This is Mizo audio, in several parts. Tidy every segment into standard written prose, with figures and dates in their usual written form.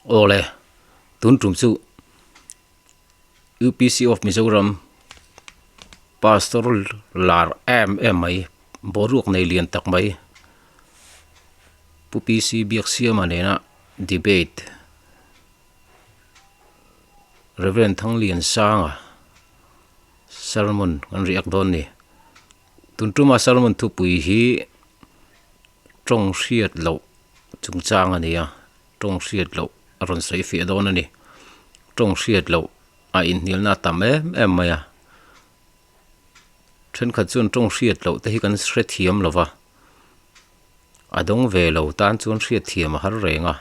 Awle, tun tum chu UPC of Mizoram Pastor lar em em mai boruak nei lian tak mai Pu PC Biaksiama nena debate Rev Thangliansanga sermon kan react dawn a ni. Tun tuma sermon thupui hi tawng hriat loh chungchang a ni a, tawng hriat loh a rawn sawi fiah dawn a ni. Tawng hriat loh a inhnialna a tam em em mai a, thenkhat chuan tawng hriat loh te hi kan hrethiam lo va, a dawng ve lo tan chuan hriatthiam a har reng a.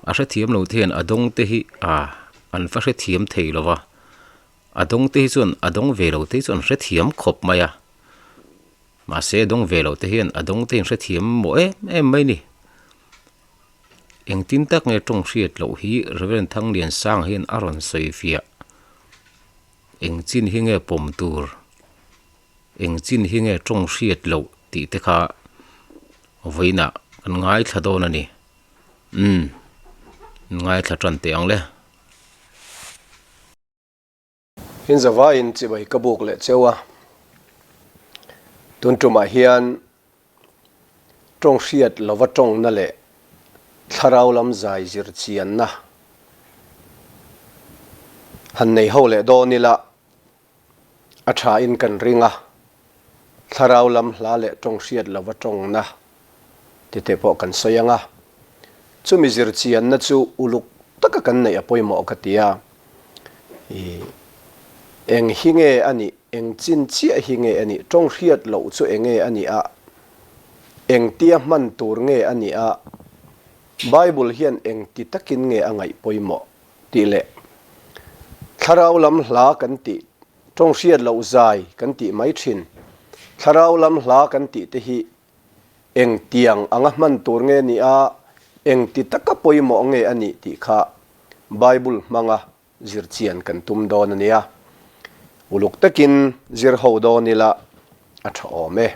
A hrethiam lo te hian a dawng te hi ah an va hrethiam thei lo va, a dawng te hi chuan a dawng ve lo te hi chuan an hrethiam khawp mai a, mahse a dawng ve lo te hian a dawng te hi an hrethiam mawh em em mai a ni. Engtin tak nge tawng hriat loh hi Reverend Thangliansanga hian a rawn sawi fiah, eng chin hi nge pawm tur, eng chin hi nge tawng hriat loh tih te kha vawiinah kan ngaithla dawn a ni. Umm ngaithla tan teh ang le. In zavaiin chibai ka buk leh cheu a, tun tumah hian tawng hriat lova tawngna leh thlarau lam zai zir chianna han nei ho leh dawn ila a tha in kan ring a, thlarau lam hla leh tawng hriat lova tawngna ti te pawh kan sawi ang a, chumi zir chianna chu uluk taka kan neih a pawimawh ka ti a, i eng hi nge a nih, eng chin chiah hi nge a nih, tawng hriat loh chu eng nge a nih a, engtia hman tur nge a nih a, Bible hian eng ti takin nge a ngaih pawimawh tih leh thlarau lam hla kan tih, tawng hriat loh zai kan tih mai thin, thlarau lam hla kan tih te hi eng tiang anga hman tur nge ni a, eng ti taka pawimawh nge a nih tih kha Bible hmanga zir chian kan tum dawn a nia. Uluk takin zir ho dawn ila a tha awm e.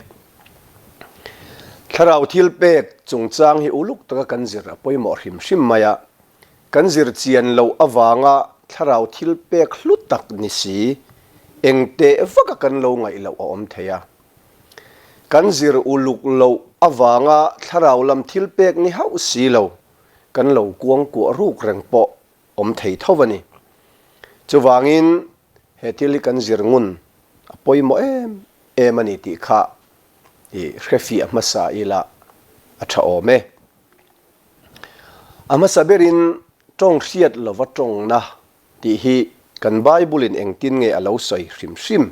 Thlarau thil pek chungchang hi uluk taka kan zir a pawimawh hrim hrim mai a, Kan zir chian loh avanga thlarau thil pek hlu tak ni si, eng teh vaka kan lo ngaih loh a awm thei a. Kan zir uluk loh avanga thlarau lam thil pek ni hauh si lo, kan lo kuangkuah ruk reng pawh awm thei tho a ni. Chuvangin he thil hi kan zir ngun a pawimawh em em a ni tih kha i hrefiah hmasa ila a tha awm e. A hmasa berin tawng hriat lova tawngna tih hi kan Bible-in engtin nge a lo sawi hrim hrim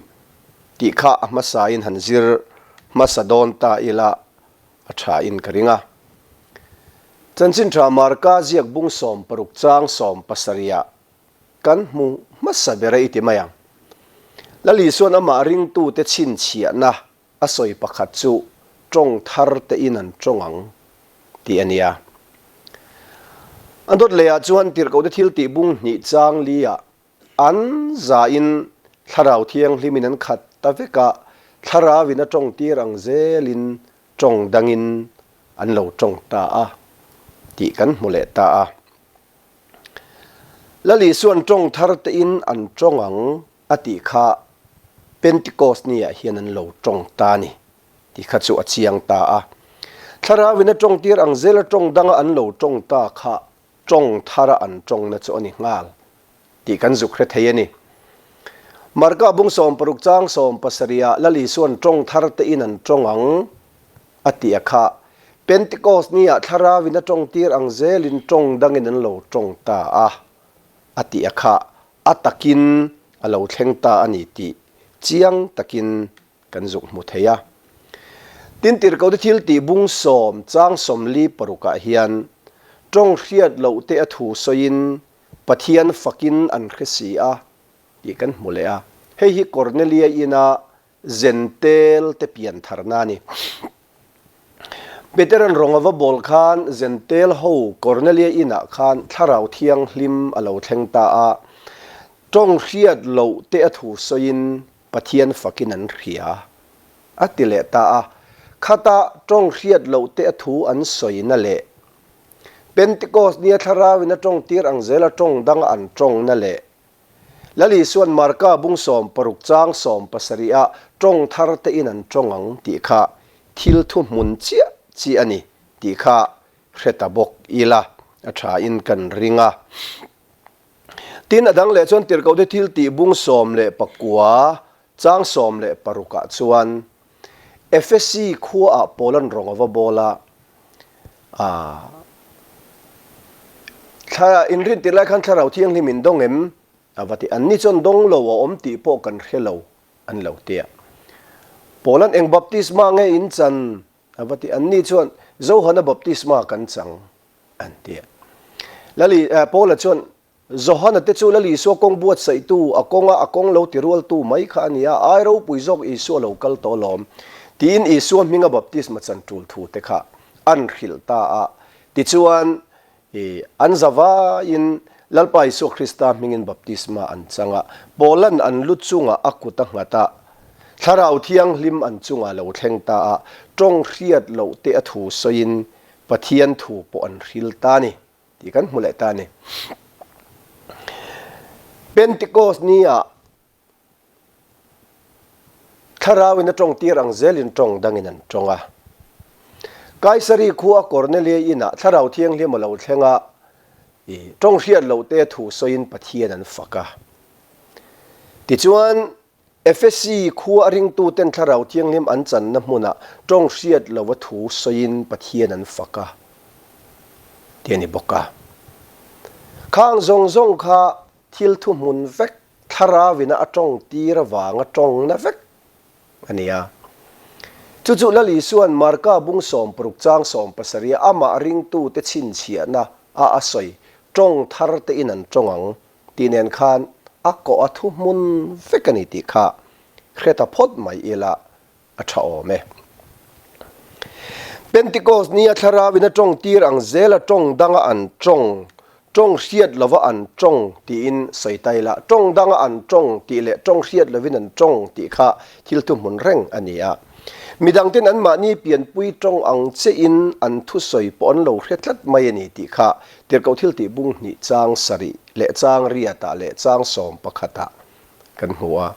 tih kha a hmasain han zir hmasa dawn ta ila a thain ka ring a. Chanchin tha Marka ziak bung 60 chang 70ah kan hmu hmasa ber a i ti mai ang. Lal Isuan amah ringtute chhinchhiahna A sawi pakhat chu tawng thar tein an tawng ang tih a nia. A dawt lehah chuan tirhkohte thil tih bung hnih chang liah an zain Thlarau Thianghlimin an khat ta vek a, Thlarauin a tawng tir ang zelin tawng dangin an lo tawng ta a tih kan hmu leh ta a. Lal Isuan tawng thar tein an tawng ang A tih kha Pentecost ni ah hian an lo tawng ta a ni tih kha chu a chiang ta a. Thlarau in a tawng tir ang zel a tawng danga an lo tawng ta kha tawng thara an tawngna chu a ni nghal tih kan zuk hre thei a ni. Marka bung 60 chang 70 ah Lal Isuan tawng thar te in an tawng ang a tih a kha Pentecost ni ah thlarau in a tawng tir ang zel in tawng dangin an lo tawng ta a a tih a kha A takin a lo thleng ta a ni tih chiang takin kan zuk hmu thei a. Tin, Tirhkohte thil tih bung sawm chang 46 ah hian tawng hriat loh te a thu sawiin Pathian fakin an hre si a tih kan hmu leh a. Hei hi Kornelia ina Zentel te pian tharna a ni. Peteran rawng a va bawl khan Zentel ho Kornelia inah khan Thlarau Thianghlim a lo thleng ta a, tawng hriat loh te a thu sawiin Pathian fakin an hria a ti leh ta a. Khata tawng hriat loh te a thu an sawina leh Pentecost nia thlarauin a tawng tir ang zela tawng danga an tawngna leh Lal Isuan Marka bung 60 chang 70 ah tawng thar te in an tawng ang tih kha thil thuhmun chiah chiah a ni tih kha hre ta bawk ila a tha in kan ring a. Tin, a dang leh chuan Tirhkohte thil tih bung 19 chang 16 ah chuan Efesi khuaah Paula'n rawng a va bawl a, Thla inrin tirh lai khan Thlarau Thianghlim in dawng em? a va ti. Anni chuan dawng lo a awm tih pawh kan hre lo an lo ti a. Paula'n eng baptisma nge in chan? a va ti. Anni chuan Johana baptisma kan chang an ti a. Lali, Paula chuan Johana te chu Lal Isua kawng buatsaihtu, a kawnga a kawng lo tirualtu mai kha a ni a, ai ropui zawk Isua lo kal tawh alawm, tiin Isua hminga baptisma chan tul thu te kha an hrilh ta a. Tichuan, an zavaiin Lalpa Isua Krista hmingin baptisma an chang a, Paula'n an lu chungah a kut a nghat a, Thlarau Thianghlim an chungah lo thleng ta a, tawng hriat loh te a thu sawiin Pathian thu pawh an hril ta a ni. Tih kan hmu leh ta a ni. Pentecost ni ah Thlarau in a tawng tir ang zelin tawng dangin an tawng a. Kaisari khua Kornelia inah Thlarau Thianghlim a lo thleng a, i tawng hriat loh te thu sawiin Pathian an fak a. Tichuan, Efesi khua a ringtuten Thlarau Thianghlim an channa hmunah tawng hriat lova thu sawiin Pathian an fak a ti a ni bawk a. Khang zawng zawng kha thil thuhmun vek Thlarauina a tawng tir avanga tawngna vek a ni a. Chu chu Lal Isua'n Marka bung 60 chang 70 a amah ringtute chhinchhiahna a a sawi tawng thar tein an tawng ang Tih nen khan a kawh a thu hmun vek a ni tih kha hre ta phawt mai ila a tha awm e. Pentecost nia thlarauin a tawng tir ang zela tawng danga an tawng, tawng hriat lova an tawng tiin sawi ta ila, tawng danga an tawng tih leh tawng hriat lovin an tawng tih kha thil thuhmun reng a ni a. Midangten anmahni pianpui tawng ang chiahin an thusawi pawh an lo hre tlat mai a ni tih kha Tirhkoh thil tih bung hnih chang sarih leh chang riatah leh chang 11ah kan hmu a.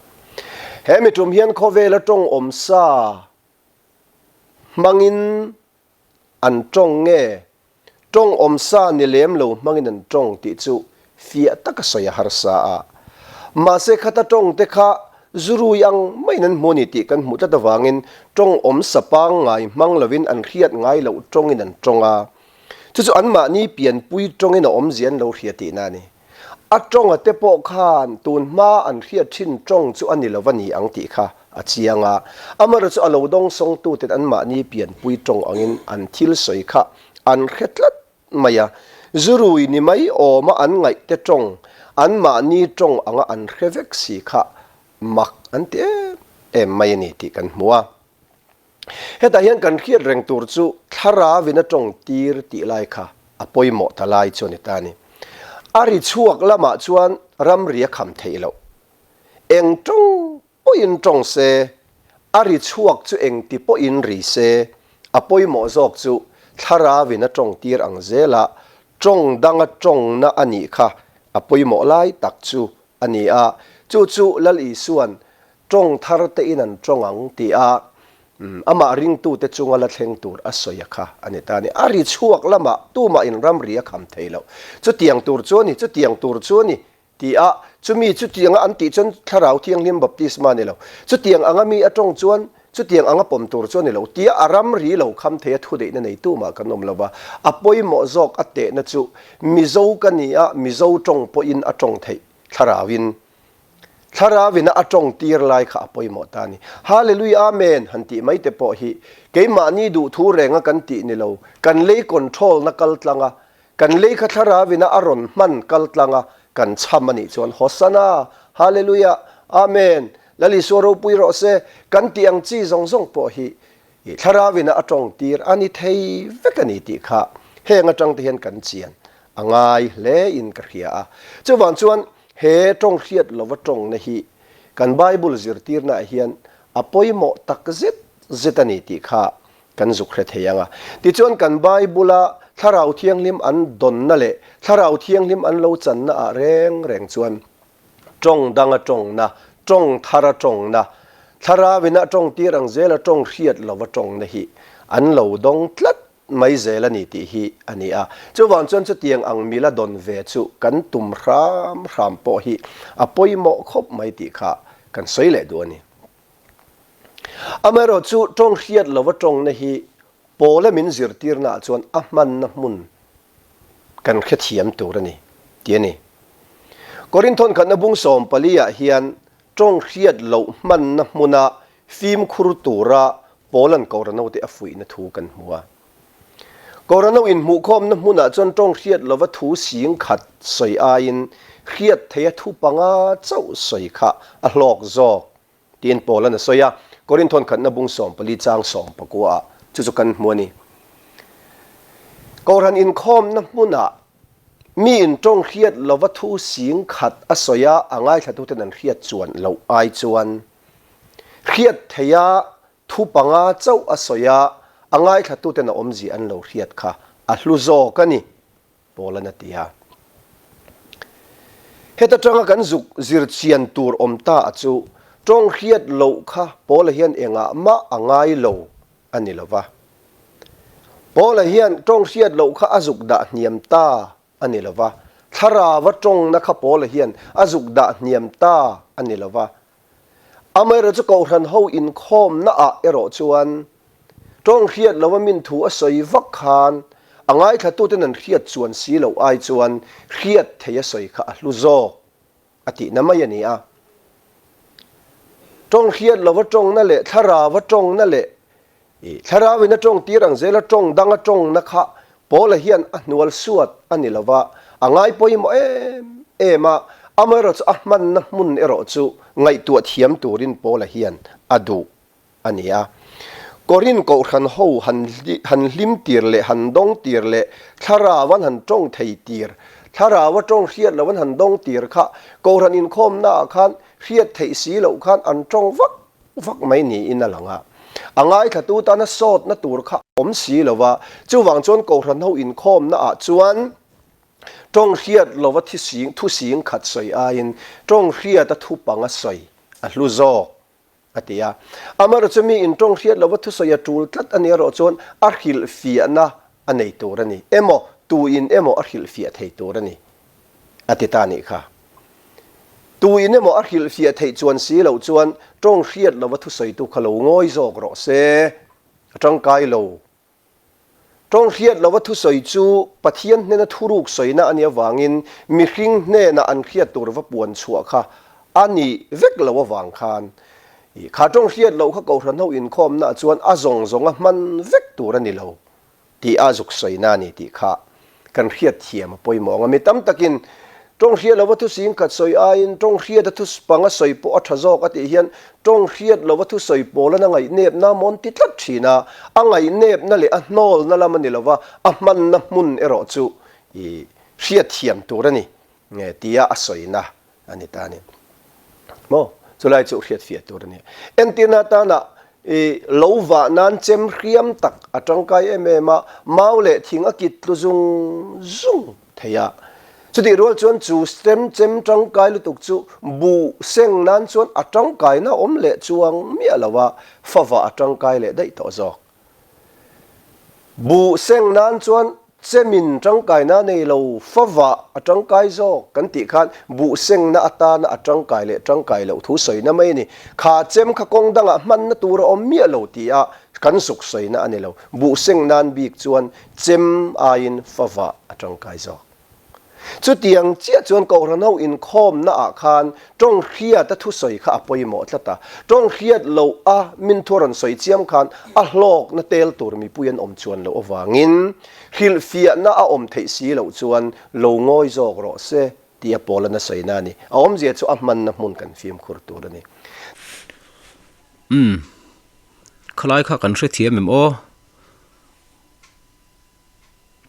He mi tum hian khawvela tawng awm sa hmangin an tawng nge tawng awm sa ni lem lo hmangin an tawng tih chu fiah taka sawi a harsa a. Mahse khata tawng te kha zurui ang maiin an hmu a ni tih kan hmuh tlat avangin tawng awm sa pangngai hmang lovin an hriat ngai loh tawngin an tawng a. Chu chu anmahni pianpui tawngin a awmzia an lo hria tihna a ni. A tawnga te pawh khan tun hma an hriat thin tawng chu a ni lo va ni ang tih kha a chiang a. Amaherawhchu chu a lo dawngsawngtuten anmahni pianpui tawng angin an thil sawi kha an hre tlat mai a. Zurui ni mai awma an ngaih te tawng anmahni tawng anga an hre vek si kha mak an ti em em mai a ni tih kan hmu a. Hetah hian kan hriat reng tur chu thlarauin a tawng tir tih lai kha a pawimawh ta lai chu a ni ta a ni. A ri chhuak lamah chuan ramri a kham theih loh. Eng tawng pawhin tawng se, a ri chhuak chu engti pawhin ri se, a pawimawh zawk chu thlarauin a tawng tir ang zela tawng danga tawngna a nih kha a pawimawh lai tak chu a ni a. Chu chu Lal Isua'n Tawng thar tein an tawng ang ti a, amah ringtute chunga la thleng tur a sawi a kha a ni ta a ni. A ri chhuak lamah tumah in ramri a kham thei lo. Chutiang tur chu a ni, chutiang tur chu a ni ti a, chumi chutianga an tih chuan Thlarau Thianghlim baptisma a ni lo. Chutiang anga mi a tawng chuan chutiang anga pawm tur chu a ni lo tia a ramri lo kham thei a thudeihna nei tumah kan awm lo va. A pawimawh zawk a tehna chu Mizo ka ni a, Mizo tawng pawhin a tawng theih Thlarauin Thlarauin a tawng tir lai kha a pawimawh ta a ni. Hallelujah Amen han tih mai te pawh hi keimahni duhthu renga kan tih ni lo, kan lei control na kal tlang a, kan lei kha Thlarauin a rawn hman kal tlang a kan chham a nih chuan Hosanna, Hallelujah, Amen, Lal Isua ropui rawh se kan tih ang chi zawng zawng pawh hi Thlarauin a tawng tir a ni thei vek a ni tih kha heng atang te hian kan chian a ngai hle in ka hria a. Chuvang chuan He tawng hriat lova tawngna hi kan Bible zirtirnaah hian a pawimawh tak zet zet a ni tih kha Kan zuk hre thei ang a. Tichuan kan Bible-a Thlarau Thianghlim an dawnna leh Thlarau Thianghlim an lo channa ah reng reng chuan tawng danga tawngna, tawng thara tawngna, Thlarauin a tawng tir ang zela tawng hriat lova tawngna hi an lo dawng tlat mai zel a ni tih hi a ni a. Chuvang chuan chutiang ang mila dawn ve chu kan tum hram hram pawh hi a pawimawh khawp mai tih kha kan sawi leh duh a ni. Amaherawhchu tawng hriat lova tawngna hi Paula min zirtirnaah chuan a hmanna hmun kan hrethiam tur a ni tih a ni. Korinthon khatna bung 14 ah hian tawng hriat loh hmanna hmuna fimkhur tura Paula'n Koranote a fuihna thu kan hmu a. Korano inhmuhkhawmna hmunah chuan tawng hriat lova thu sing khat sawi aiin hriat theiha thu panga chauh sawi kha a hlawk zawk Tiin Paula'n a sawi a, Korinthon khatna bung 14 chang 19 ah chu chu kan hmu a ni. Kohhran inkhawmna hmunah mi in tawng hriat lova thu sing khat a sawi a, a ngaithlatuten an hriat chuan loh ai chuan hriat theiha thu panga chauh a sawi a, a ngaithlatuten a awmzia an lo hriat kha a hlu zawk a ni. Paula'n a ti a. Heta tanga kan zuk zir chian tur awm ta a chu tawng hriat loh kha Paula hian engah mah a ngai lo a ni lo va. Paula hian tawng hriat loh kha a zuk dah hniam ta a ni lo va. Thlarava tawngna kha Paula hian a zuk dah hniam ta a ni lo va. Amaherawhchu Kohhran ho inkhawmna ah erawh chuan tawng hriat lova min thu a sawi vak khan a ngaithlatuten an hriat chuan si loh ai chuan hriat thei a sawi kha a hlu zawk a tihna mai a ni a. Tawng hriat lova tawngna leh thlarava tawngna leh I Thlarauin a tawng tir ang zela tawng danga tawngna kha Paula hian a hnual suat a ni lova, a ngai pawimawh em em a, amaherawh chu a hmanna hmun erawh chu ngaihtuah thiam turin Paula hian a duh a ni a. Korin kohhran ho han han hlim tir leh han dawng tir leh Thlarau an han tawng thei tir, Thlarau a tawng hriat loh an han dawng tir kha kohhran inkhawmnaah khan hriat theih si loh khan an tawng vak vak mai niin a lang a. A ngaithlatu tana sawtna tur kha a awm si lo va, chuvang chuan Kohhran ho inkhawmna ah chuan tawng hriat lova thising thu sing khat sawi aiin tawng hriata thu panga sawi a hlu zawk a ti a. Amaherawhchu chu mi in tawng hriat lova thusawi a tul tlat a nih erawh chuan a hrilhfiahna a nei tur a ni emaw tu in emaw a hrilhfiah thei tur a ni a ti ta nih kha. Tu in emaw a hrilhfiah theih chuan si loh chuan tawng hriat lova thusawitu kha lo ngawi zawk rawh se, a tangkai lo. Tawng hriat lova thusawi chu Pathian hnena thuruk sawina a nih avangin mihring hnena an hriat tur va puan chhuah kha a nih vek lo avang khan kha tawng hriat loh kha Kohhran ho inkhawmnaah chuan a zawng zawnga hman vek tur a ni lo. Tih a zuk sawina a ni tih kha kan hriat thiam a pawimawh ang a. Mi tam takin tawng hriat lova thu sing khat sawi aiin tawng hriat a thu panga sawi pawh a tha zawk a tih hian tawng hriat lova thu sawi pawl an a ngaihnepna maw an ti tlat thin a. A ngaihnepna leh a hnawlna lam a ni lova, a hmanna hmun erawh chu i hriat thiam tur a ni tia a sawina a ni ta a ni. Maw? Chulai chu hriatfiah tur a ni. Entirna atana i lo vah nan chem hriam tak a tangkai em em a, mau leh thing a kit tlu zung zung thei a. Chutih rual chuan chu stem chem tangkai lutuk chu buh seng nan chuan a tangkaina awm leh chuang miah lo a, favah a tangkai leh daih tawh zawk. Buh seng nan chuan chemin tangkaina nei lo favah a tangkai zawk kan tih khan buh sengna atana a tangkai leh tangkai loh thu sawina mai a ni. Kha chem kha kawng dangah hmanna tur a awm miah lo tia kan zuk sawina a ni lo. Buh seng nan bik chuan chem aiin favah a tangkai zawk. Chutiang chiah chuan Kohhran ho inkhawmna ah khan tawng hriat a thusawi kha a pawimawh tlat a, tawng hriat loh a min thu a rawn sawi chiam khan a hlawkna tel tur mipui an awm chuan loh avangin hrilhfiahna a awm theih si loh chuan lo ngawi zawk rawh se tih a pawl a nasawina a ni. A awmzia chu a hmanna hmun kan fimkhur tur a ni. Umm, khalai kha kan hrethiam em aw?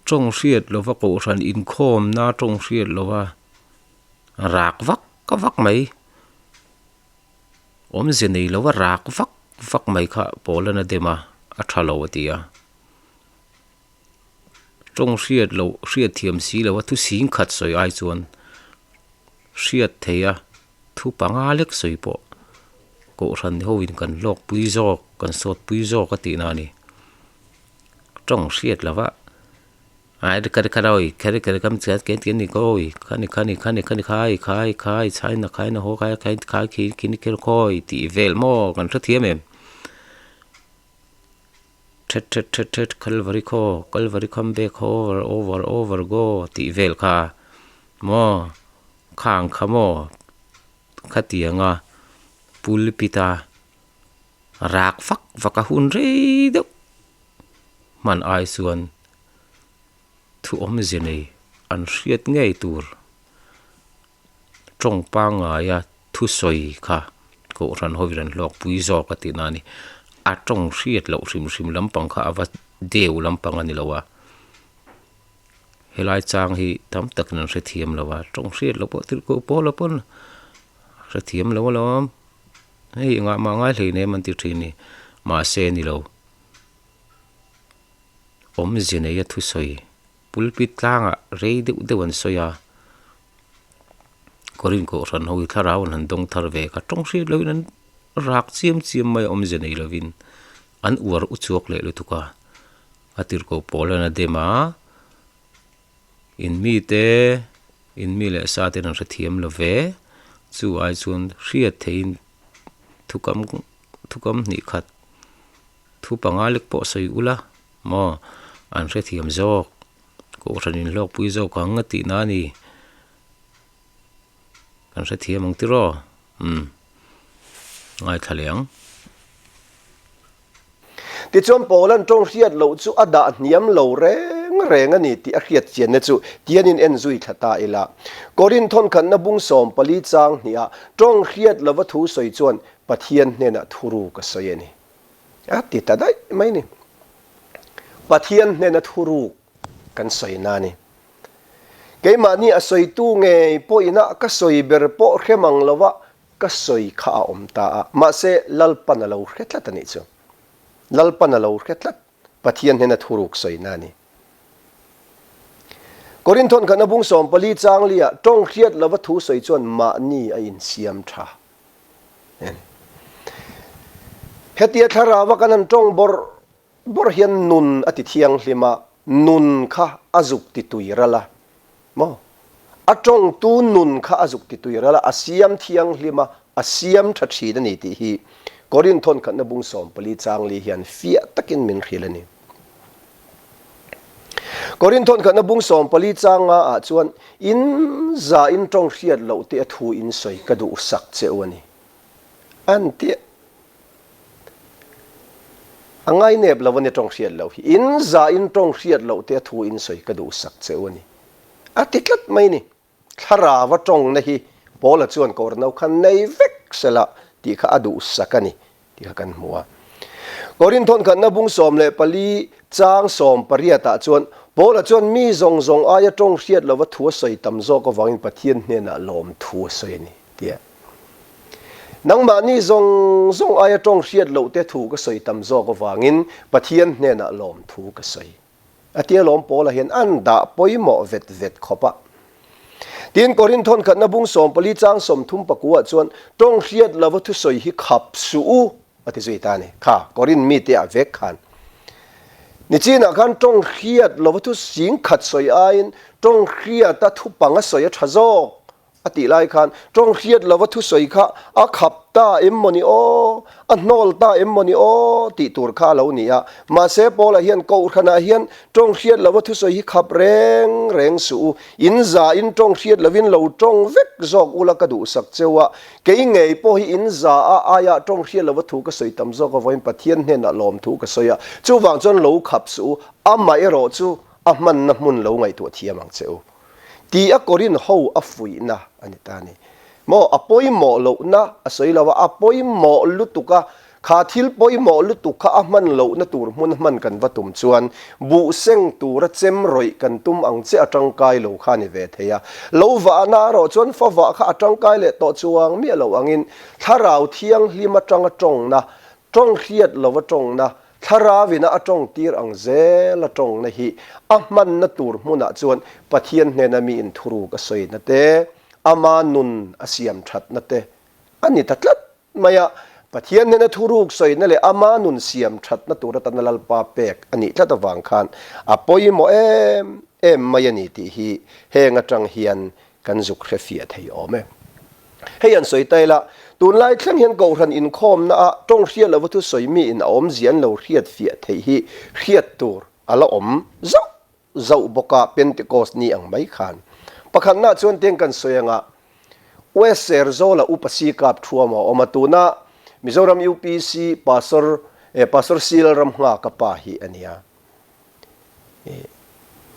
Tawng hriat lova kohhran inkhawmna tawng hriat lova rak vak vak mai awmze nei lova rak vak vak mai kha pawl an a dem a. a tha lo a ti a. Tawng hriat loh hriat thiam si lo a thu sing khat sawi ai chuan hriat theih a thu panga lek sawi pawh kohhran ho in kan hlawk pui zawk kan sawt pui zawk a tihna a ni. Tawng hriat lo va ai kha kha awi kha kha kam chian ke ke ni awi khani khani khani khani khai khai khai chhaina khaina haw khai khai khai khi khi ni khel khawi tih vel maw kan hrethiam em. Thet thet thet thet Calvary khaw Calvary come back over over over go tih vel kha maw khang kha maw khatianga pulpit a rak vak vak a hun rei deuh hman ai chuan thu awmze nei an hriat ngei tur. Tawng pangngaia thusawi kha Kohhran hawi an hlawk pui zawk a tihna a ni. A tawng hriat loh hrim hrim lampang kha a va deu lampang a ni lo a. Helai chang hi tam takin an hrethiam lo a, tawng hriat loh pawh thil koh pawl a pawn hrethiam lo alawm. Hei engah mah ngai hlei nem an ti thin ni. Mahse ni lo. Awmze neia thusawi pulpit tlangah rei deuh deuh an sawi a. Korin kohhran ho hi thlarau an han dawng thar ve kha tawng hriat lohin an rak chiam chiam mai a awmze nei lovin an uar u chhuak leh lutuk a a tirhkoh pawl hian a dem a in mite in mi leh sa ten an hrethiam lo ve chu ai chuan hriat theihin thukam thukam hnih khat thu panga lek pawh sawi ula maw an hrethiam zawk. Kohhran inhlawkpui zawk ang a tihna a ni. Kan hrethiam ang tiraw? Umm. Ngaithla leh ang. Tichuan Paula'n tawng hriat loh chu a dah hniam lo reng reng a ni tih a hriat chianna chu tianin en zui thla ta ila. Korinth thawnkhatna bung 14 chang hniha tawng hriat lova thu sawi chuan Pathian hnenah thuruk a sawi a ni. A ti ta daih mai ni. Pathian hnena thuruk kan sawi na ni. Keimahni a sawitu ngei pawhina ka sawi ber pawh hre mang lova ka sawi kha a awm ta a. Mahse, Lalpan a lo hre tlat a nih chu. Lalpan a lo hre tlat. Pathian hnena thuruk sawi na ni. Korinth thawnkhatna bung 14 chang liah tawng hriat lova thu sawi chuan mahni a insiam tha. Hetia thlarau a kan han tawng bawrh bawrh hian nun a ti thianghlim a, nun kha a zuk ti tui ral a, maw? A tawngtu nun kha a zuk ti tui ral a, a siam thianghlim a, a siam tha thin a ni tih hi Korinth thawnkhatna bung 14 chang li hian fiah takin min hrilh a ni. Korinth thawnkhatna bung 14 chang nga ah chuan in za in tawng hriat loh te a thu in sawi ka duh sak che u a ni. An ti a ngai nep lo a ni tawng hriat loh hi. In za in tawng hriat loh te a thu in sawi ka duh sak che u a ni. A ti tlat mai ni. Thlarau a tawngna hi Paula chuan Korinth kha nei vek sela tih kha a duhsak a ni tih kha kan hmu a. Korinth thawnkhatna bung 14 chang 18 ah chuan Paula chuan mi zawng zawng aia tawng hriat lova thu a sawi tam zawk avangin Pathian hnenah lawmthu a sawi a ni tia. Nangmahni zawng zawng aia tawng hriat loh te thu ka sawi tam zawk avangin Pathian hnenah lawmthu ka sawi. A tia lawm Paula hian an dah pawimawh vet vet khawp a. Tin, Korinth thawnkhatna bung 14 chang 30 ah chuan, Tawng hriat lova thusawi hi khap suh u, a ti zui ta a ni. Kha, Korinth mite ah vek khan. Nichinah khan tawng hriat lova thu sing khat sawi aiin tawng hriata thu panga sawi a tha zawk. A tih lai khan tawng hriat lova thusawi kha a khap ta em maw ni aw, a hnawl ta em maw ni aw tih tur kha a lo ni a. Mahse Paula hian Kohhranah hian tawng hriat lova thusawi hi khap reng reng suh u, in za in tawng hriat lovin lo tawng vek zawk ula ka duhsak cheu a, kei ngei pawh hi in za a aiah tawng hriat lova thu ka sawi tam zawk avangin Pathian hnenah lawmthu ka sawi a, chuvang chuan lo khap suh u, amaherawh chu a hmanna hmun lo ngaihtuah thiam ang che u. Ti a Korin ho a fuihna a ni ta a ni. Maw, a pawimawh lohna a sawi lo a, a pawimawh lutuk a, kha thil pawimawh lutuk kha a hman lohna tur hmun a hman kan va tum chuan buh seng tura chem rawih kan tum ang che a tangkai lo kha a ni ve thei a. Lo vahna erawh chuan fa vah kha a tangkai leh tawh chuang miah lo angin Thlarau Thianghlim atanga tawngna, tawng hriat lova tawngna. Thlarauina a tawngtir ang zel a tawngna hi a hmanna tur hmunah chuan Pathian hnena miin thuruk a sawina te, ama nun a siam thatna te a ni ta tlat mai a. Pathian hnena thuruk sawina leh ama nun siam thatna tur atana Lalpa pek a nih tlat avang khan a pawimawh em em mai a ni tih hi heng atang hian kan zuk hre fiah thei awm e. Hei an sawi ta ila, tunlai thleng hian Kohhran inkhawmna ah tawng hriat lova thu sawi mi in a awmzia an lo hriat fiah theih hi hriat tur a la awm zauh zauh bawk a, Pentecost ni ang mai khan. Pakhatna chuan tiang kan sawi anga West Serzawl-a Upa Sikap thuam a awm a, tuna Mizoram UPC Pastor Pastor Sil Ramnghaka pa hi a nia.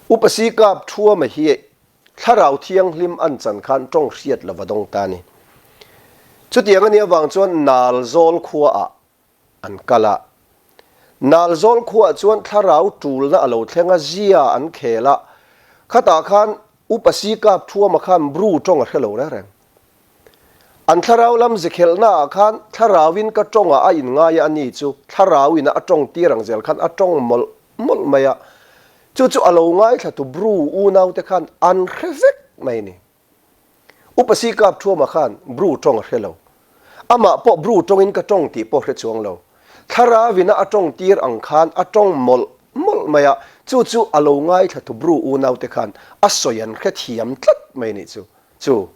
Upa Sikap thuama hi Thlarau Thianghlim an chan khan tawng hriat lova dawng ta a ni. Chutiang a nih avang chuan Nalzawl khuaah an kal a. Nalzawl khuaah chuan Thlarau tulna a lo thleng a, zia an khel a. Khatah khan Upa Sikap Thuama khan Bru tawng a hre lo reng reng. An thlarau lam zikhelhnaah khan Thlarauin ka tawngah a inngai a, ani chu Thlarauin a tawng tir ang zel khan a tawng mawlh mawlh mai a, chu chu a lo ngaithlatu Bru unaute khan an hre vek mai a ni. Upa Sikap Thuama khan Bru tawng a hre lo. Amah pawh Bru tawngin ka tawng tih pawh hre chuang lo. Thlarauin a tawng tir ang khan a tawng mawlh mawlh mai a, chu chu a lo ngaithlatu Bru unaute khan a sawi an hrethiam tlat mai a nih chu. Chu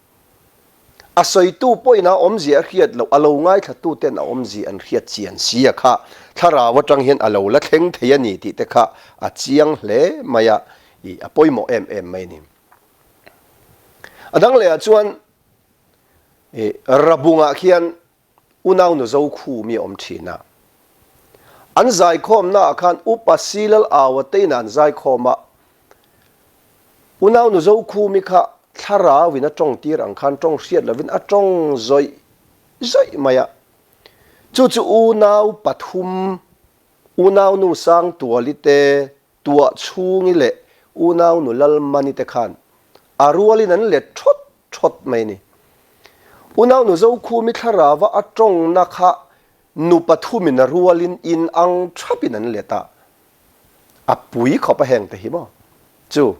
a sawitu pawhin a awmzia a hriat loh, a lo ngaithlattu ten a awmzia an hriat chian si a kha thlarau atang hian a lo la thleng thei a ni tih te kha a chiang hle mai a, ih a pawimawh em em mai a ni. A dang lehah chuan ih Rabungah khian Unaunu Zokhu mi a awm thin a. An zaikhawmnaah khan Upa Silal Aua te inah an zaikhawm a. Unaunu Zokhu mi kha thlarauin a tawng tir ang khan tawng hriat lovin a tawng zawih zawih mai a. Chu chu unau pathum, Unaunu Sangtuali te, Tuah chhungi leh unaunu Lalmani te khan a rualin an let thawt thawt mai a ni. Unaunu Zokhumi thlarava a tawngna kha nu pathumin a rualin in ang thapin an let a, a pui khawp a heng te hi maw chu.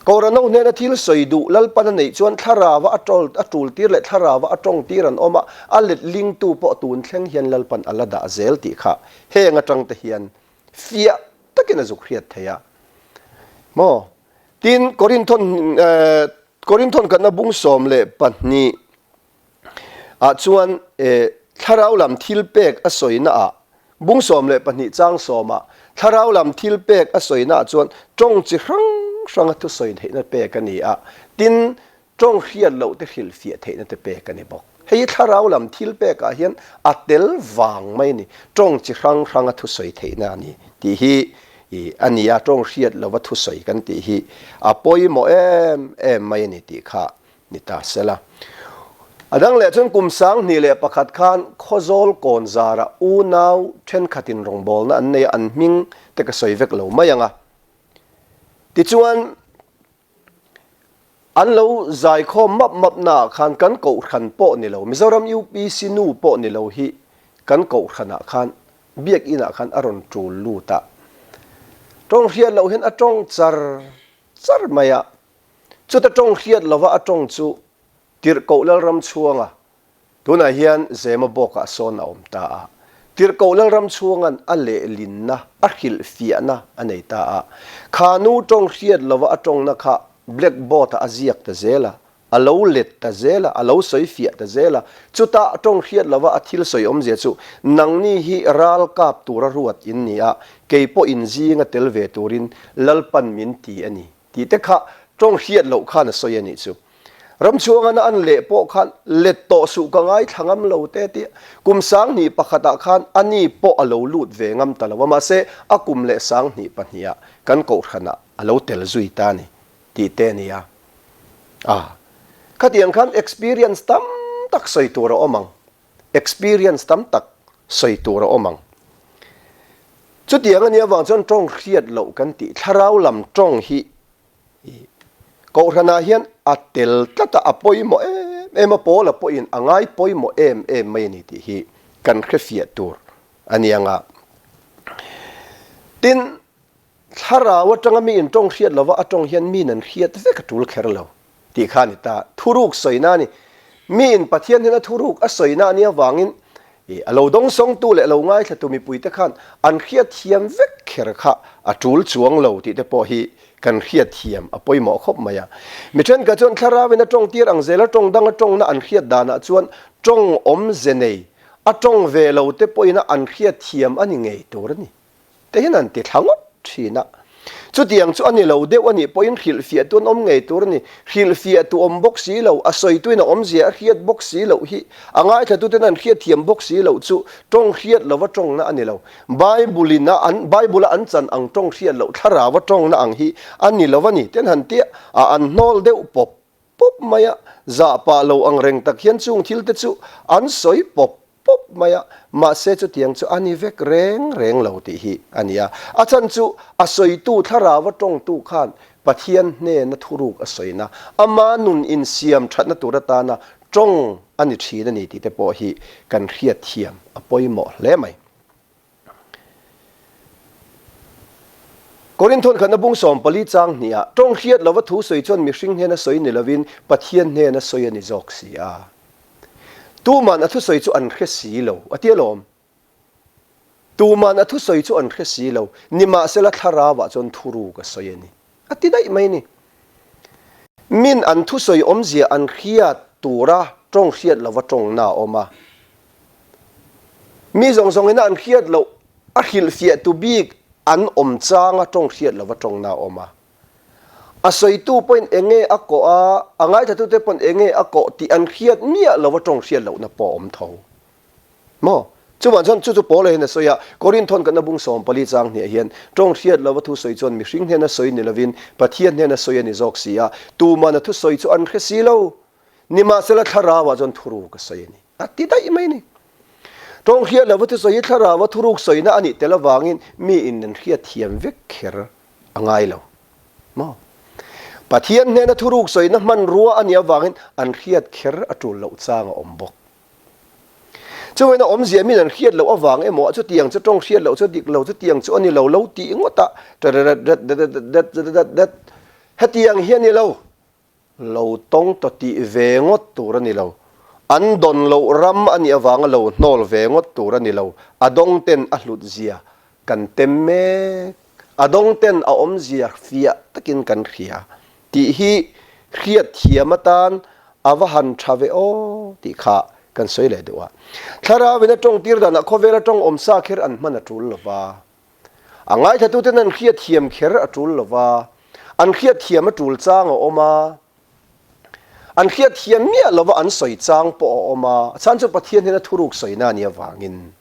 Kohhranho hnena thil sawi duh Lalpan a neih chuan thlarava a ṭawl a ṭul tir leh thlarava a ṭawng tir an awm a, a let lingtu pawh tun thleng hian Lalpan a la dah zel tih kha heng aṭang te hian fiah takin a zuk hriat thei a maw? Tin, Korinthon Korinthon khatna bung 12 ah chuan thlarau lam thil pek a sawina ah bung 12 chang sawm ah thlarau lam thil pek a sawina ah chuan tawng chi hrang hrang a thusawi theihna pek a ni a, tin tawng hriat loh te hrilhfiah theihna te pek a ni bawk. Hei hi thlarau lam thil pek ah hian a tel vang mai a ni, tawng chi hrang hrang a thusawi theihna a ni tih hi a ni a, tawng hriat lova thusawi kan tih hi a pawimawh em em mai a ni tih kha ni ta sela. A dang leh chuan kum 2001 khan Khawzawl kawn zarah unau thenkhatin rawngbawlna an nei a, an hming te ka sawi vek lo mai ang a. Tichuan, an lo zaikhawm map map naah khan kan kohhran pawh ni lo, Mizoram UPC nu pawh ni lo hi kan kohhranah khan Biakinah khan a rawn tul lut a. Tawng hriat loh hian a tawng char char mai a. Chuta tawng hriat lova a tawng chu Tirhkoh Lalramchhuanga, tunah hian Zema bawkah sawn a awm ta a. Tirhkoh Lalramchhuanga'n a lehlinna, a hrilhfiahna a nei ta a. Kha nu tawng hriat lova a tawngna kha blackboard-ah a ziak ta zel a, a lo let ta zel a, a lo sawi fiah ta zel a. Chuta tawng hriat lova a thil sawi awmzia chu, Nangni hi ral kap tura ruat in ni a, kei pawh in zinga tel ve turin Lalpan min ti a ni. Tih te kha tawng hriat loh khan a sawi a nih chu. Ramchhuangana an leh pawh khan let tawh suh ka ngaithla ngam lo te tia kum 2001 ah khan a ni pawh a lo lut ve ngam ta lo a, mahse a kum leh 2002 ah kan kohhran ah a lo tel zui ta a ni tih te a ni a. A khatiang khan experience tam tak sawi tur a awm ang. Experience tam tak sawi tur a awm ang. Chutiang a nih avang chuan tawng hriat loh kan tih thlarau lam tawng hi Kohhranah hian a tel tlat a, a pawimawh em em a, Paula pawhin a ngai pawimawh em em mai a ni tih hi kan hrefiah tur a ni ang a. Tin, thlarau atanga mi in tawng hriat lova a tawng hian mi nan hriat vek a tul kher lo tih kha a ni ta. Thuruk sawina a ni. Mi in Pathian hian a thuruk a sawina a nih avangin a lo dawngsawngtu leh lo ngaithlatu mipuite khan an hriat thiam vek kher kha a tul chuang lo tih te pawh hi kan hriat thiam a pawimawh khawp mai a. Mi thenkhat chuan thlarauin a tawng tir ang zel a tawng dang a tawngna an hriat danah chuan tawng awmze nei a tawng ve lo te pawhin a an hriat thiam a ni ngei tur a ni. Te hian an ti thla ngawt thin a. Chutiang chu a ni lo deuh a nih pawhin hrilhfiahtu an awm ngei tur a ni. Hrilhfiahtu awm bawk si lo, a sawituin a awmzia a hriat bawk si loh hi, a ngaithlatuten an hriat thiam bawk si loh chu tawng hriat lova tawngna a ni lo. Bible-in a an Bible-a an chan ang tawng hriat loh thlarau a tawngna ang hi a ni lo a ni. Ten han tia a an hnawl deuh pawp pawp mai a, zah pah lo ang reng tak hian chung thil te chu an sawi pawp pawp mai a, mahse chutiang chu a ni vek reng reng lo tih hi a ni a. A chhan chu a sawitu thlarau a tawngtu khan Pathian hnena thuruk a sawina, ama nun insiam thatna tur atana tawng a ni thin a ni tih te pawh hi kan hriatthiam a pawimawh hle mai. Korinthon khatna bung 14 chang hniah tawng hriat lova thu sawi chuan mihring hnena sawi ni lovin Pathian hnena sawi a ni zawk si a. Tuman a thusawi chu an hre si lo, a ti alawm. Tuman a thusawi chu an hre si lo, nimahsela thlarauah chuan thuruk a sawi a ni, a ti daih mai ni. Min an thusawi awmzia an hriat tura tawng hriat lova tawngna a awm a. Mi zawng zawngina an hriat loh a hrilhfiahtu bik an awm changa tawng hriat lova tawngna a awm a. A sawitu pawhin eng nge a kawh a, a ngaithlatute pawn eng nge a kawh tih an hriat miah lova tawng hriat lohna pawh a awm tho. Maw? Chuvang chuan chu chu Paula hian a sawi a, Korinthon kan abung 14 chang hniah hian tawng hriat lova thu sawi chuan mihring hnena sawi ni lovin Pathian hnena sawi a ni zawk si a, tuman a thusawi chu an hre si lo. Nimahsela thlarauah chuan thuruk a sawi a ni. A ti daih mai a ni. Tawng hriat lova thusawi hi thlaraua thuruk sawina a nih tel avangin mi in an hriat thiam vek kher a ngai lo. Maw? Pathian hnena thuruk sawina hmanrua a nih avangin an hriat kher a tul loh chang a awm bawk. Chuvain a awmzia min an hriat loh avang emaw chutiang chu tawng hriat loh chu dik lo chutiang chu a ni lo lo tih ngawt a, ṭereretretretretretretret hetiang hi a ni lo. Lo tawng ta tih ve ngawt tur a ni lo. An dawn loh ram a nih avanga lo hnawl ve ngawt tur a ni lo. A dawng ten a hlut zia kan tem mek. A dawng ten a awmzia fiah takin kan hria tih hi hriat thiam atan a va han tha ve aw tih kha kan sawi leh duh a. Thlarauin a tawng tir danah khawvela tawng awmsa kher an hman a tul lova. A ngaithlatuten an hriatthiam kher a tul lo va, an hriatthiam a tul chang a awm a, an hriatthiam miah lova an sawi chang pawh a awm a, a chhan chu Pathian hnena thuruk sawina a nih avangin.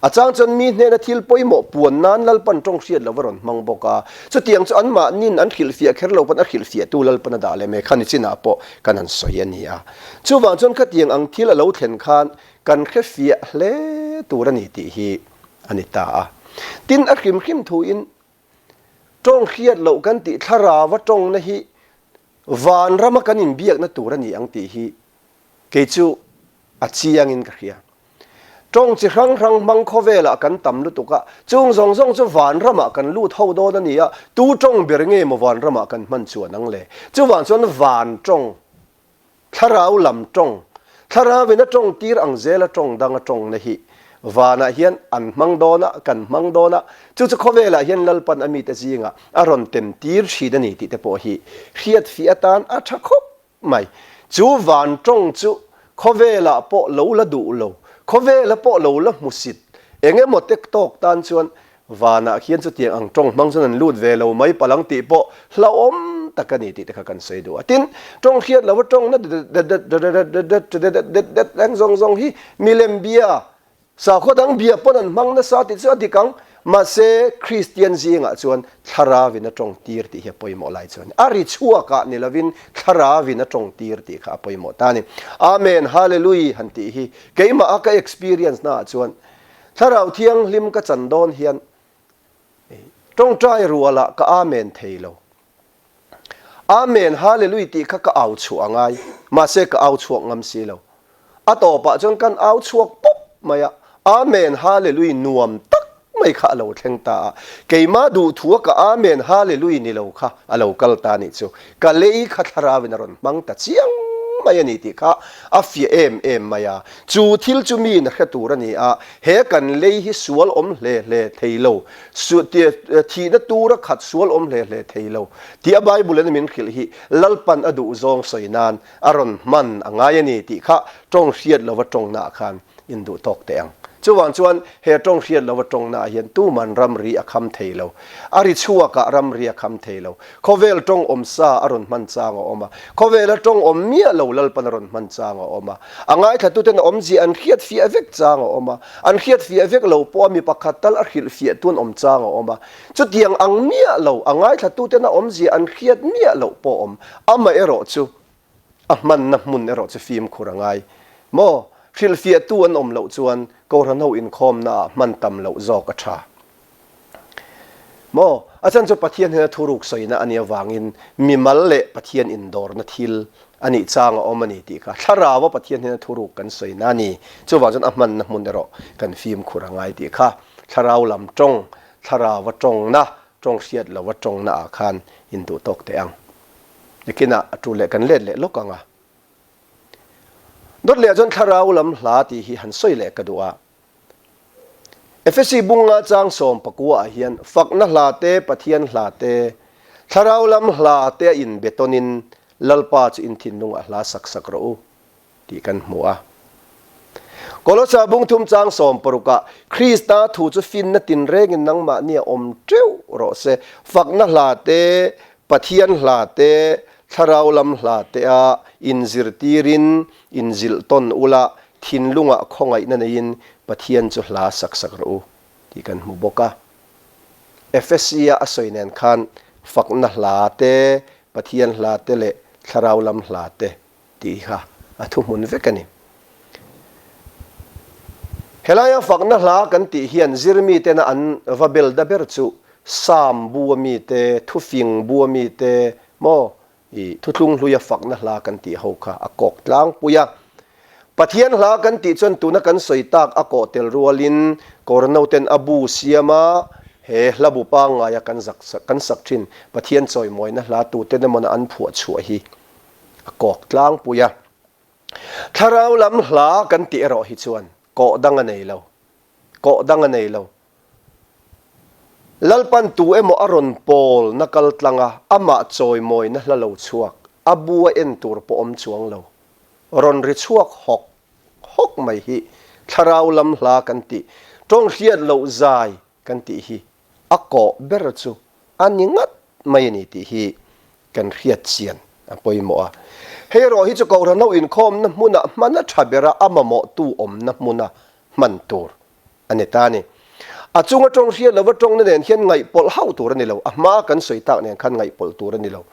A chang chuan mi hnena thil pawimawh puan nan Lalpan tawng hriat lova rawn hmang bawk a, chutiang chu anmahnin an hrilhfiah kher lo pawn a hrilhfiahtu Lalpan a dah leh mai kha nichinah pawh kan han sawi a ni a. Chuvang chuan khatiang ang thil a lo thlen khan kan hrefiah hle tur a ni tih hi a ni ta a. Tin, a hrim hrim thuin tawng hriat loh kan tih thlarauva tawngna hi vanrama kan inbiakna tur a ni ang tih hi kei chu a chiangin ka hria. Tawng chi hrang hrang hmang khawvelah kan tam lutuk a, chung zawng zawng chu vanramah kan lut ho dawn a ni a, tu tawng ber nge maw vanramah kan hman chuan ang le? Chuvang chuan van tawng Thlarau lam tawng, Thlarauin a tawng tir ang zela tawng dang a tawngna hi vanah hian an hmang dawn a, kan hmang dawn a, chu chu khawvelah hian Lalpan a mite zingah a rawn tem tir thin a ni tih te pawh hi hriat fih atan a tha khawp mai. Chu van tawng chu khawvelah pawh lo la duh lo, khawvela pawh lo la hmusit eng emaw tek tawk tan chuan Vanah khian chutiang ang tawng hmang chuan an lut ve lo mai palang tih pawh hlauhawm tak a ni tih te kha kan sawi duh a. Tin, tawng hriat lova tawng na det-det-det-det-det-det-det-det-det reng zawng zawng hi milem bia, sakhaw dang bia pawn an hmang nasa tih chu a dik ang. Mahse, Kristian zingah chuan thlarauin a tawng tir tih hi a pawimawh lai chuan a ri chhuakah ni lovin thlarauin a tawng tir tih kha a pawimawh ta a ni. Amen, Hallelui han tih hi keimah a ka experience naah chuan Thlarau Thianghlim ka chan dawn hian tawngtai rualah ka Amen thei lo. Amen Hallelui tih kha ka au chhuah a ngai, mahse ka au chhuak ngam si lo. A tawpah chuan kan au chhuak pawp mai a. Amen Hallelui nuam tak mai kha a lo thleng ta a, keimah duhthua ka Amen Hallelui ni lo kha a lo kal ta nih chu ka lei kha thlarauin a rawn hmang ta chiang mai a ni tih kha a fiah em em mai a. Chu thil chu miin a hre tur a ni a, he kan lei hi sual awm hle hle thei lo, thihna tura khat sual awm hle hle thei lo tih a Bible in min hrilh hi Lalpan a duh zawng sawi nan a rawn hman a ngai a ni tih kha tawng hriat lova tawngnaah khan induh tawk teh ang. Chuvang chuan he tawng hriat lova tawngnaah hian tuman ramri a kham thei lo. A ri chhuakah ramri a kham thei lo. Khawvel tawng awm sa a rawn hman chang a awm a. Khawvela tawng awm miah lo Lalpan a rawn hman chang a awm a. A ngaithlatuten a awmzia an hriat fiah vek chang a awm a. An hriat fiah vek lo pawh a mi pakhat tal a hrilh fiah tun awm chang a awm a. Chutiang ang miah lo, a ngaithlatuten a awmzia an hriat miah loh pawh a awm. Amaherawh chu a hmanna hmun erawh chu fimkhur a ngai maw? Hrilhfiahtu an awm loh chuan Kohhranho inkhawmnaah hman tam loh zawk a tha maw? A chhan chu Pathian hnena thuruk sawina a nih avangin mimal leh Pathian indawrna thil a nih chang a awm a ni tih kha Thlaraua Pathian hnena thuruk kan sawina a ni. Chuvang chuan a hmanna hmun erawh kan fimkhur a ngai tih kha Thlarau lam tawng, Thlaraua tawngna, tawng hriat lova tawngnaah khan induh tawk teh ang. Nikinah a tu leh kan let leh lawk ang a. Dawt leh chuan thlarau lam hla tih hi han sawi leh ka duh a. Efesi bunga chang 14 ah hian fakna hla te, Pathian hla te, thlarau lam hla te a inbe tawnin Lalpa chu in thinlungah hla sak sak rawh u. tih kan hmu a. Kolosa bung thum chang 60 ah, Krista thu chu finna tinrengin nangmahni a awm teuh rawh se, fakna hla te, Pathian hla te, thlarau lam hla te a inzirtirin inzilh tawn ula, thinlungah khawngaihna neiin Pathian chu hla sak sak rawh u tih kan hmu bawk a. Efesia a sawi nen khan fakna hla te, Pathian hla te leh thlarau lam hla te tih kha a thuhmun vek a ni. Helaia fakna hla kan tih hian zirmitena an va bel da ber chu Psalm bu a mite, thufing bu a mite maw i thuthlung hluia fakna hla kan tih ho kha a kawk tlangpui a. Pathian hla kan tih chuan tuna kan sawi tak a kawh tel rualin Kawrnoten a bu siam a, he hla bu pangngaia kan zak kan sak thin Pathian chawimawina hla tuten emaw an phuah chhuah hi a kawk tlangpui a. Thlarau lam hla kan tih erawh hi chuan kawh dang a nei lo, kawh dang a nei lo. Lalpan tu emaw a rawn pawl na kal tlang a, amah chawimawina hla lo chhuak, a bu a en tur pawh awm chuang lo. Rawn ri chhuak hawk hawk mai hi thlarau lam hla kan tih, tawng hriat loh zai kan tih hi a kawh ber chu a ni ngat mai a ni tih hi kan hriat chian a pawimawh a. Hei erawh hi chu Kohhran ho inkhawmna hmuna hman a tha ber a, a mamawhtu awmna hmuna hman tur a ni ta a ni. A chunga tawng hriat lova tawngna nen hian ngaihpawlh hauh tur a ni lo, a hmaa kan sawi tak nen khan ngaihpawlh tur a ni lo.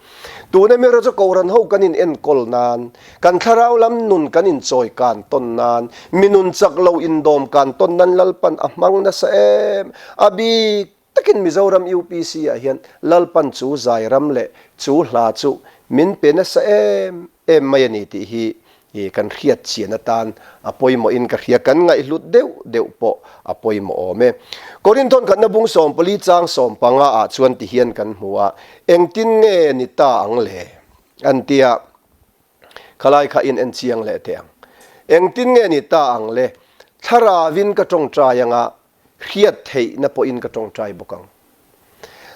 Tuna mi erawh chu Kohhran ho kan in enkawl nan, kan thlarau lam nun kan inchawi kan tawn nan, mi nun chak lo indawm kan tawn nan Lalpan a hmang nasa em a bik Takin Mizoram UPC ah hian Lalpan chu zai ram leh chu hla chu min pe nasa em em mai a ni tih hi kan hriat chian atan a pawimawhin ka hria, kan ngaihhlut deuh deuh pawh a pawimawh awm e. Korinthon khatna bung 14 chang 15 ah chuan ti hian kan hmu a, engtin nge ni ta ang le? An ti a, khalai kha in en chiang leh teh ang. Engtin nge ni ta ang le? Thlarauin ka tawngtai anga hriat theihna pawhin ka tawngtai bawk ang.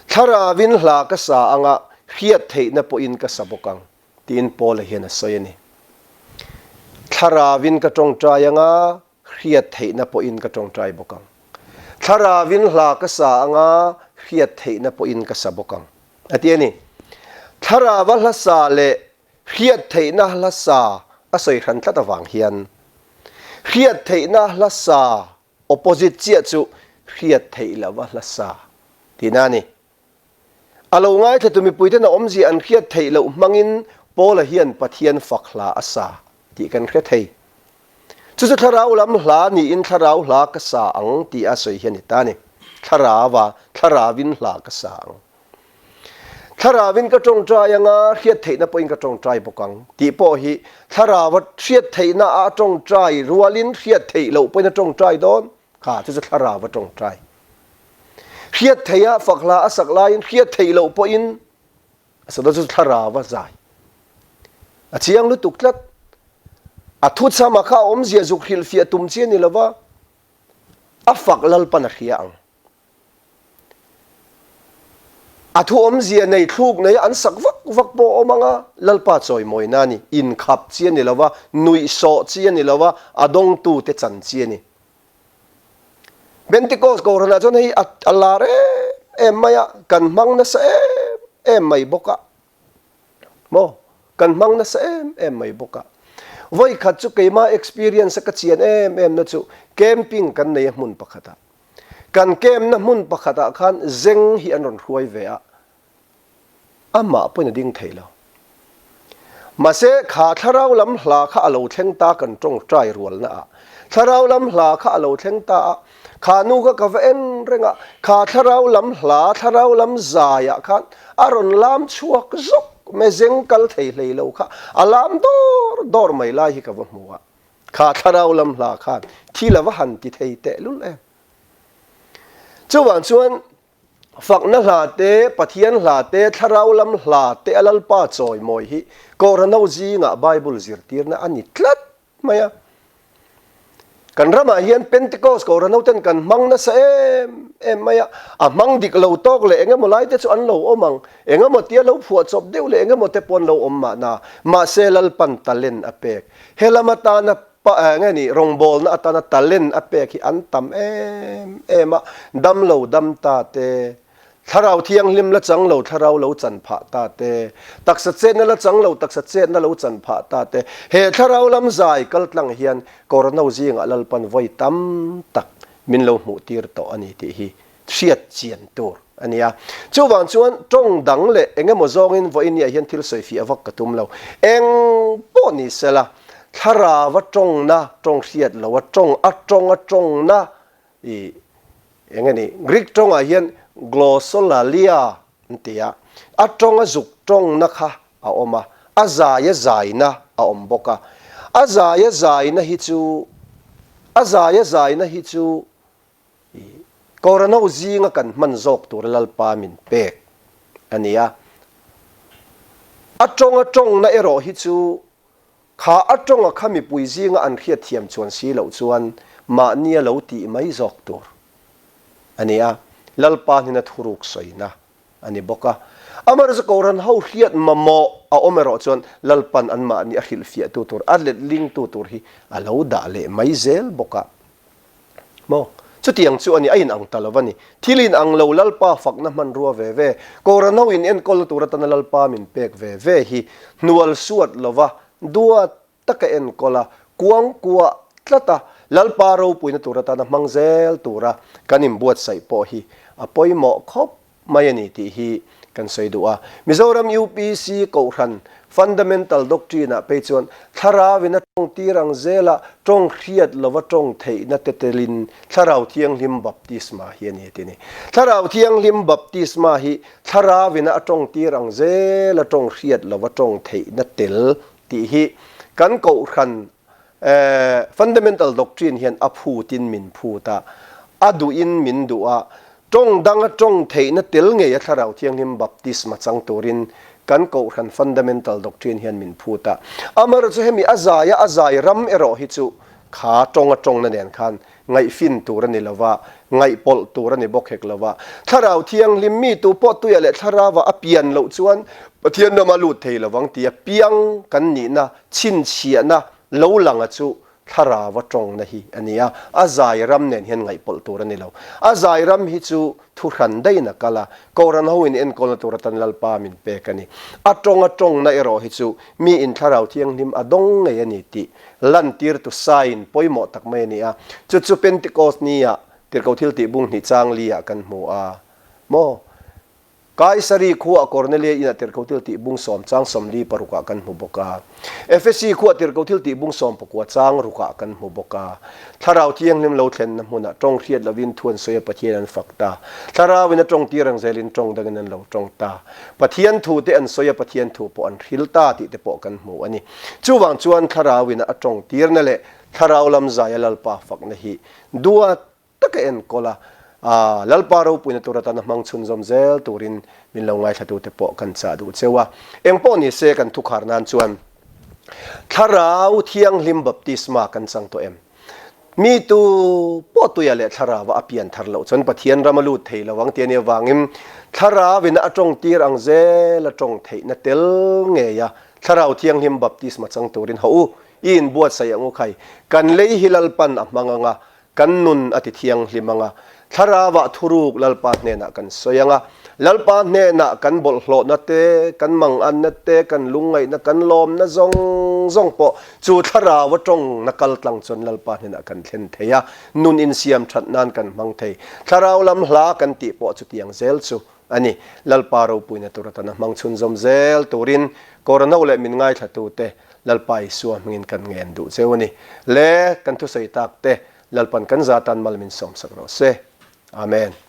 Thlarauin hla ka sa anga hriat theihna pawhin ka sa bawk ang, tiin Paula hian a sawi a ni. Thlarauin ka tawngtai anga hriat theihna pawhin ka tawngtai bawk ang. Thlarauin hla ka sa anga hriat theihna pawhin ka sa bawk ang, a ti a ni. Thlarauva hla sa leh hriat theihna hla sa a sawi hran tlat avang hian hriat theihna hla sa Opposite chiah chu hriat theih loh a hla sa tihna a ni. A lo ngaithlatu mipuiten a awmzia an hriat theih loh hmangin Paula hian Pathian fak hla a sa tih kan hre thei. Chu chu thlarau lam hla niin thlarau hla ka sa ang tih a sawi hi a ni ta a ni. Thlarau a, thlarauvin hla ka sa ang. Thlarauvin ka tawngtai anga hriat theihna pawhin ka tawngtai bawk ang tih pawh hi thlarauva hriat theihna a tawngtai rualin hriat theih loh pawhin a tawngtai dawn. Kha chu chu thlarau a tawngtai. Hriat theih a fak hla a sak laiin hriat theih loh pawhin a sak dawn chu chu thlarau a zai. A chiang lutuk tlat. A thuchhama kha a awmzia zuk hrilhfiah tum chi a ni lova, a fak Lalpan a hria ang. A thu awmzia nei thluk nei an sak vak vak pawh a awm ang a, Lalpa chawimawina a ni. Inkhap chi a ni lova, nuihsawh chi a ni lova, a dawngtute chan chi a ni. Pentecost Kohhranah chuan hei a lar em em mai a, kan hmang nasa em em mai bawk a. Maw? Kan hmang nasa em em mai bawk a. Vawi khat chu keima experience a ka chian em em na chu camping kan nei a hmun pakhatah. Kan camp-na hmun pakhatah khan zeng hi an rawn hruai ve a, amah pawhin a ding thei lo. Mahse, kha thlarau lam hla kha a lo thleng ta kan tawngtai rualna ah. Thlarau lam hla kha a lo thleng ta a, kha nu kha ka va en reng a, kha thlarau lam hla, thlarau lam zaiah khan a rawn lam chhuak zawk mai, zeng kal thei hlei lo kha a lam dawr dawr mai lai hi ka va hmu a. Kha thlarau lam hla khan thil a va han ti thei teh lul em. Chuvang chuan fakna hla te, Pathian hla te, thlarau lam hla te a Lalpa chawimawi hi Kohhranho zingah Bible zirtirna a ni tlat mai a. Kan ramah hian Pentecost Kohhranho ten kan hmang nasa em em mai a, a hmang dik lo tawk leh eng emaw lai te chu an lo awm ang, eng emaw tia lo phuah chawp deuh leh eng emaw te pawh an lo awm mahna, mahse Lalpan talent a pek. He lam atana pa nge ni rawngbawlna atana talent a pek hi an tam em em a, dam lo dam ta te, thlarau thianghlim la chang lo thlarau lo chan phah ta te, taksa chetna la chang lo taksa chetna lo chan phah ta te, he thlarau lam zai kal tlang hian Corona zingah Lalpan vawi tam tak min lo hmuh tir tawh a ni tih hi hriat chian tur a ni a. Chuvang chuan tawng dang leh eng emaw zawngin vawinia hian thil sawi fiah vak ka tum lo. Eng pawh ni sela, thlarau a tawngna, tawng hriat lo a tawng, a tawng a tawngna i eng a ni, Greek tawngah hian glossolalia an ti a, a tawng a zuk tawngna kha a awm a, a zai a zaina a awm bawk a. A zai a zaina hi chu, a zai a zaina hi chu Korano zinga kan hman zawk tura Lalpa min pek a ni a. A tawnga tawngna erawh hi chu kha a tawnga kha mipui zinga an hriatthiam chuan si loh chuan mahnia lo tih mai zawk tur a ni a. Lalpa hnena thuruk sawina a ni bawk a. Amaherawhchu Kohhran ho hriat mamawh a awm erawh chuan Lalpan anmahni a hrilhfiahtu tur, a letlingtu tur hi a lo dah leh mai zel bawk a. Maw? Chutiang chu a ni, a inang ta lo a ni. Thil inang lo Lalpa fakna hmanrua ve ve, Kohhran ho in enkawlna tur atana Lalpa min pek ve ve hi hnual suat lova duat taka enkawl a, kuang kuah tlat a, Lalpa ropuina tur atana hmang zel tura kan inbuatsaih pawh hi a pawimawh khawp mai a ni tih hi kan sawi duh a. Mizoram UPC Kohhran Fundamental Doctrine-ah phei chuan Thlarauin a tawng tir ang zela tawng hriat lova tawng theihna te telin Thlarau Thianghlim Baptisma hi a ni a ti a ni. Thlarau Thianghlim Baptisma hi Thlarauin a tawng tir ang zela tawng hriat lova tawng theihna tel tih hi kan Kohhran Fundamental doctrine hian a phutin min phut a, a duhin min duh a, tawng danga tawng theihna tel ngei a Thlarau Thianghlim baptisma chang turin kan Kohhran fundamental doctrine hian min phut a. Amaherawhchu chu hemi a zaia a zai ram erawh hi chu kha tawnga tawngna nen khan ngaihfin tur a ni lo va, ngaihpawlh tur a ni bawk hek lo va. Thlarau Thianghlim mi tu pawh tuiah leh Thlarauah a pian loh chuan Pathian rama lut thei lo vang tia piang kan nihna Chhinchhiahna lo langa chu thlarau a tawngna hi a ni a, a zai ram nen hian ngaihpawlh tur a ni lo. A zai ram hi chu thuhran daihin a kal a, Kohhran ho in enkawlna tur atan Lalpa min pek a ni. A tawng a tawngna erawh hi chu mi in thlarau thianghlim a dawng ngei a ni tih lantirtu sign pawimawh tak mai a ni a, chu chu Pentecost nia Tirhkoh Thiltih bung hnih chang li ah kan hmu a maw? Kaisari khuaa Kornelia inah tirhkoh thil tih bung sawm chang 44 ah kan hmu bawk a. Efesi khuaa tirhkoh thil tih bung 19 chang ruk ah kan hmu bawk a. Thlarau Thianghlim lo thlenna hmunah tawng hriat lovin thu an sawi a Pathian an fak ta. Thlarauin a tawng tir ang zelin tawng dangin an lo tawng ta. Pathian thu te an sawi a Pathian thu pawh an hril ta tih te pawh kan hmu a ni. Chuvang chuan Thlarauin a tawng tirna leh Thlarau lam zaia Lalpa fakna hi duat. taka enkawl a, Lalpa ropuina tur atana hmang chhunzawm zel turin min lo ngaithlatute pawh kan chah duh cheu a. Engpawh ni se kan thukhar nan chuan Thlarau Thianghlim baptisma kan chang tawh em? Mi tu pawh tuia leh Thlarauva a pian thar loh chuan Pathian ram a lut thei lo ang tih a nih avangin Thlarauin a tawng tir ang zel a tawng theihna tel ngei a Thlarau Thianghlim baptisma chang turin haw u i inbuatsaih ang u khai. Kan lei hi Lalpan a hmang ang a, Kan nun a ti thianghlim ang a, Thlarauah thuruk Lalpa hnenah kan sawi ang a, Lalpa hnenah kan bawlhhlawhna te, kan manganna te, kan lungngaihna, kan lawmna zawng zawng pawh chu Thlarau a tawngna kal tlang chuan Lalpa hnenah kan thlen thei a, nun insiam that nan kan hmang thei. Thlarau lam hla kan tih pawh chutiang zel chu a ni. Lalpa ropuina tur atana hmang chhunzawm zel turin Corona leh min ngaithlatute Lalpa Isua hmingin kan ngen duh cheu a ni. Le, kan thusawi tak te, Lalpan kan za tan mal min sawmsak rawh se. Amen.